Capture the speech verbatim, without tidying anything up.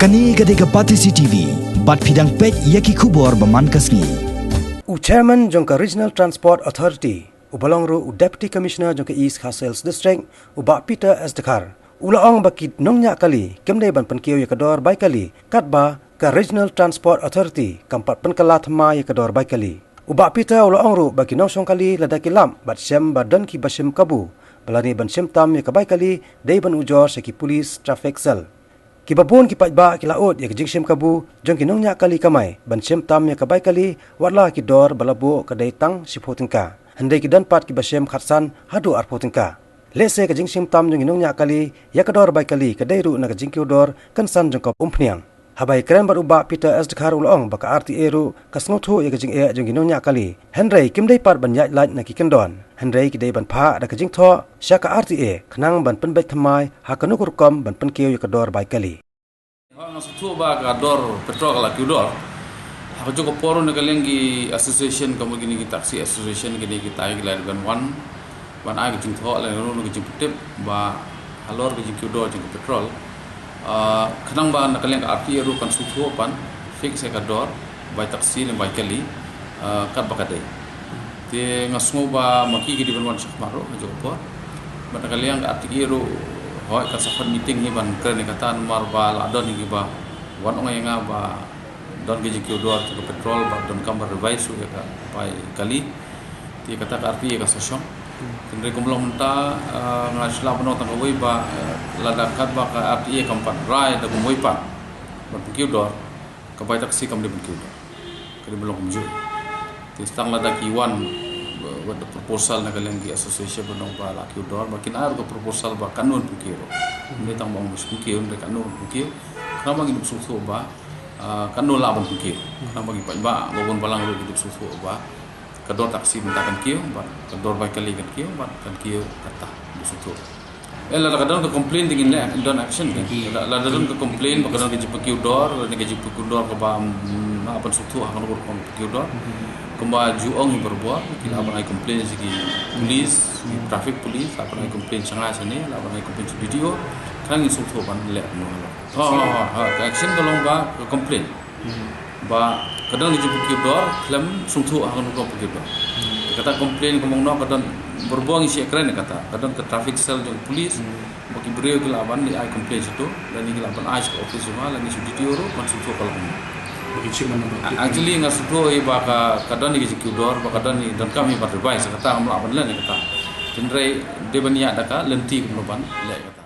Kane ka dei ka Batesi T V, bad phi dang peit ïa ki khubor ba man ka sngi. U Chairman jong ka Regional Transport Authority, uba long ruh u Deputy Commissioner jong ka East Khasi Hills District, u Bah Peter S Dkhar, u la ong ba ki nongñiah kali kim dei ban pynkiew ïa ka dor bai kali, katba ka Regional Transport Authority kam pat pynkylla thymmai ïa ka dor bai kali. U Bah Peter u la ong ruh ba ki nongshong kali lada ki lap bad shem ba don kiba shim kabu, ba lane ban shim tam ïa ka bai kali, dei ban ujor sha ki Police Traffic Cell. Kiba bun ki paidbah ki la ud ïa ka jingshim kabu jong ki nongñiah kali kamai ban shim tam ïa ka bai kali, watla ki dor ba la buh ka dei tang shiphew tyngka, hynrei ki don pat kiba shim khatsan haduh arphew tyngka. Lehse ka jingshim tam jong ki nongñiah kali ïa ka dor bai kali ka dei ruh na ka jingkiew dor kynsan jong ka umphniang. Haba ïakren bad u Bah Peter S Dkhar u la ong ba ka R T A ruh ka sngewthuh ïa ka jingeh jong ki nongñiah kali, hynrei kim dei pat ban ïaid lait na ki kyndon, hynrei ki dei ban phah da ka jingthoh sha ka R T A khnang ban pynbeit thymmai ha kano ka rukom ban pynkiew ïa ka dor bai kali. Hooid, nga sngewthuh ba ka dor petrol ka la kiew dor. Ha kajuh ka por na ka liang ki association, ka mut kine ki taxi association, kine kita ki la dei ban wan ban ai ka jingthoh lane ruh ka jingpyntip ba halor ka jingkiew dor jong ka petrol, ah, khnang ba na ka liang ka R T A ruh kan sngewthuh ban fix ïa ka dor bai taxi ne bai kali, ah, katba ka dei. Te nga sngew ba ma ki ki dei ban wan shakhmat ruh ha kajuh ka por. Bad na ka liang ka R T A ruh, hooid, kan sa khot meeting hi ban kren ïa kata, namar ba la don hi kiba wan ong ïa nga ba don ka jingkiew dor jong ka petrol bad donkam ban revise ruh ïa ka bai kali. Te kata ka R T A ka sa shong. Hynrei kumba long mynta, eh, nga shu lah ban ong tang kawei ba, eh, lada katba ka R T A kam pat rai da kumwei pat ban pynkiew dor, ka bai taxi kam dei ban kiew dor. Ka dei ban long kumjuh. Te tang lada ki wan, eh, with the proposal na ka liang ki association ban ong ba la kiew dor, ba kin ai ruh ka proposal ba katno ban pynkiew ruh. Ym dei tang ba ong ba shu pynkiew, hynrei katno ban pynkiew. Khnang ba ngin ym sngewthuh ba, ah, katno lah ban pynkiew. Khnang ba ki paidbah babun balang ruh ki dei ban sngewthuh ba ka dor taxi mynta kan kiew, bad ka dor bai kali kan kiew, bad kan kiew kata, dei sngewthuh. Eh, lada ka don ka complain te ngin leh, don action te. Lada, lada don ka complain ba ka don ka jingpynkiew dor, lane ka jingpynkiew dor kaba, mm, ym lah ban sngewthuh ha kano ka rukom pynkiew dor. Kumba ju ong hi barabor, ki lah ban ai complain sha ki police, ki traffic police, lah ban ai complain sha nga shane, lah ban ai complain sha D T O, khnang ngin sngewthuh ban leh kumno halor. Ha, ha, ha, ha, ka action ka long ba ka complain. Ba ka don ka jingpynkiew dor khlem sngewthuh ha kano ka rukom pynkiew dor. Kata complain ka mong noh, ka don, barabor ngi shah kren ïa kata. Ka don ka traffic cell jong police, ba ki briew ki lah ban ai complain shato, lane ki lah ban ai sha ka office jong nga, lane sha D T O ruh, ban sngewthuh ka long. Ba ki shim man ba ki. A-, actually nga sngewthuh hi ba ka, ka don hi ka jingkiew dor, ba ka don hi, donkam hi ban revise kata, ngam lah ban len ïa kata. Hynrei dei ban ïa da ka lynti kumno ban leh kata.